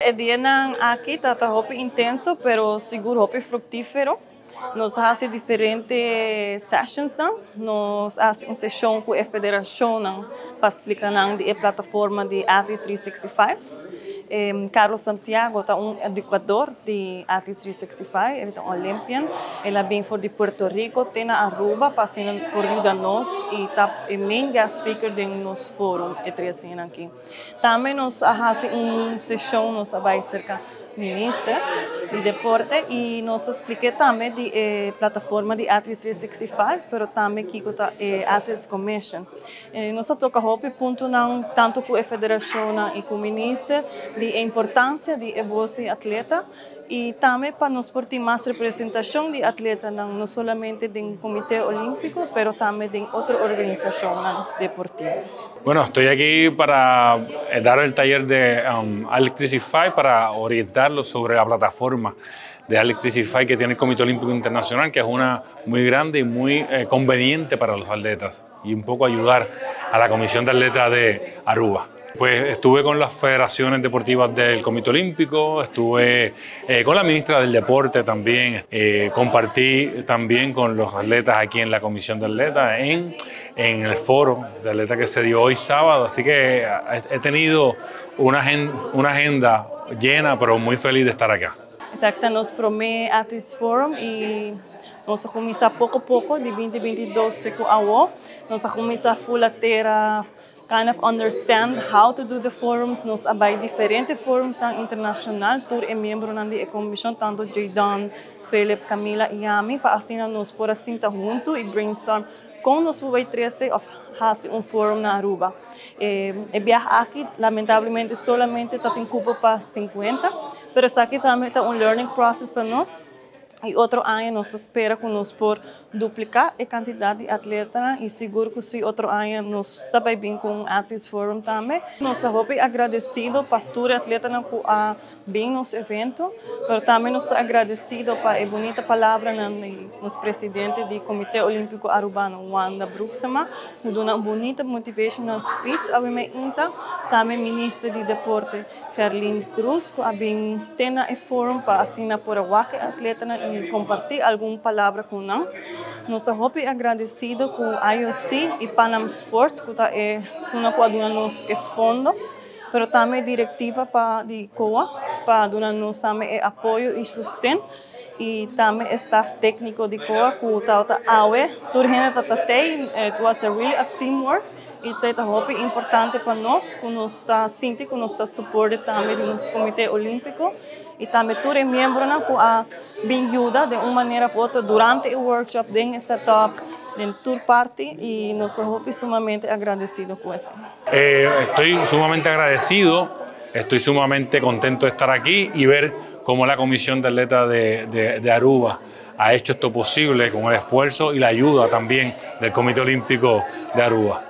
E dianan aki ta hopi intenso, pero sigur hopi fructifero. Nos a haci diferente sessions, no? Nos a haci un sesion cu e federacion pa splica di plataforma di Athlete 365. Carlos Santiago ta un educador di Athlete 365, e ta un Olympian. El a bin for di Puerto Rico, te na Aruba, pa por yuda nos y ta e main guest speaker den nos forum e 3 aki. Tambe nos a haci un sesion, nos a bay cerca minister di deporte y nos a splica tambe di plataforma di Athlete 365, pero tambe kico ta Athletes Commission. Nos a toca hopi puntonan, tanto cu e federacion y cu minister, di importancia di voz di atleta y tambe pa nos por tin mas representacion di atleta, no solamente den Comite Olimpico, pero tambe den otro organisacion deportivo. Bueno, estoy aquí para dar el taller de Athlete 365 para orientarlos sobre la plataforma de Athlete 365 que tiene el Comité Olímpico Internacional, que es una muy grande y muy conveniente para los atletas y un poco ayudar a la Comisión de Atletas de Aruba. Pues estuve con las federaciones deportivas del Comité Olímpico, estuve con la ministra del Deporte también, compartí también con los atletas aquí en la Comisión de Atletas, en el foro de atletas que se dio hoy sábado, así que he tenido una agenda llena, pero muy feliz de estar acá. Exacto, nos prome Athletes Forum y nos a cuminsa poco poco, di 2022 cu awo, nos a cuminsa fula tera, kind of understand how to do the forums. Nos a bay diferente forums internacional, tur e miembronan di comision, tanto Jadon, Philip, Camila y ami, pa asina nos por sinta hunto y brainstorm con nos bay trece of haci un forum na Aruba. E biaha aki, lamentablemente, solamente ta tin cupo pa 50, pero esaki tambe ta un learning process pa nos. Y otro aña nos ta spera cu nos por duplica e cantidad di atleta y sigur cu si otro aña nos tambe bin cu un Athletes Forum tambe. Nos ta agradecido pa tur atleta cu a bin nos evento, mas tambe nos ta agradecido pa e bunita palabra di nos presidente di Comite Olimpico Arubano, Wanda Broeksema, cu a duna un bunita motivational speech awe mainta, tambe minister di deporte Gerlien Croes, cu a bin te na e forum pa asina por wak e atleta y comparti algun palabra cu nan. Nos ta agradecido cu IOC y Panam Sports, cu ta esunnan cu a duna nos e fondo, pero tambe directiva pa di COA, pa duna nos tambe apoyo y sosten, y tambe staff tecnico di COA, cu ta awe, tur hende ta tey, it was a really a teamwork, y esey ta hopi importante pa nos, cu nos ta sinti, cu nos ta support tambe di nos Comite Olimpico, y tambe tur miembronan cu a bin yuda di un manera of otro durante e workshop, den setup, den tur parti, y nos ta sumamente agradecido cu esey. Estoy sumamente agradecido, estoy sumamente contento de estar aquí y ver cómo la Comisión de Atletas de Aruba ha hecho esto posible con el esfuerzo y la ayuda también del Comité Olímpico de Aruba.